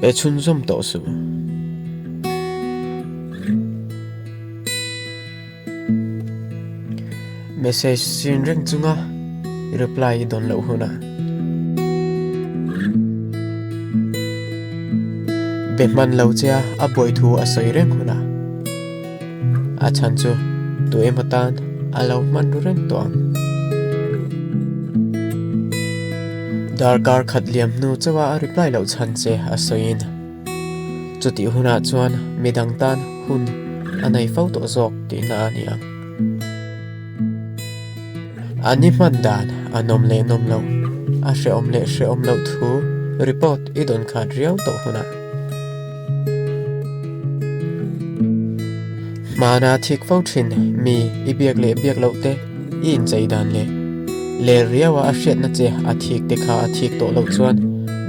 Be chhunzawm tawh suh. Message sin reng chunga i reply i dawn loh hunah. Be hman lo che a a buai thu a sawi reng hunah. A chhan chu tu emaw tan a lo hman ru reng tawh ang. Darkar khat liam hnu chauha a reply loh chhan che a sawiin chutih hunah chuan midang tan hun a nei fo tawh zawk tihna a ni ang. A ni hman dan a nawm leh nawm loh, a hrehawm leh hrehawm loh thu report i dawn khat riau tawh hunah. Hmana thik fo thin mi i biak leh biak loh te i inchei dan leh ler riaua a hriatna che a thik te kha a thik tawh loh chuan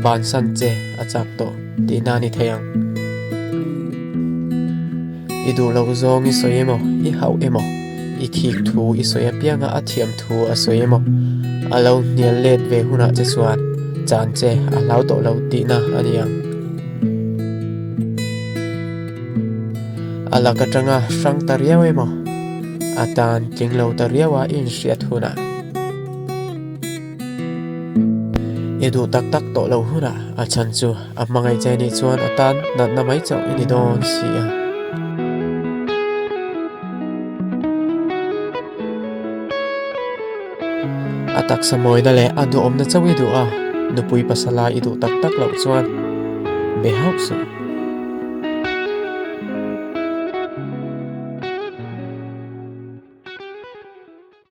bansan che a chak tawh tihna a ni thei ang. I duh loh zawng i sawi emaw, i hauh emaw, i thik thu i sawi apianga a thiam thu a sawi emaw, a lo hnial let ve hunah che chuan chan che a hlau tawh lo tihna a ni ang. A lak atanga hrang ta riau emaw, a tan tling lo ta riau a i inhriat hunah. I duh tak tak tawh lo hunah a chhan chu a hmangaih che nih chuan a tan natna mai chauh i ni dawn si a. A taksa mawina leh a duhawmna chauh i duh a, nupui pasala i duh tak tak loh chuan be hauh suh.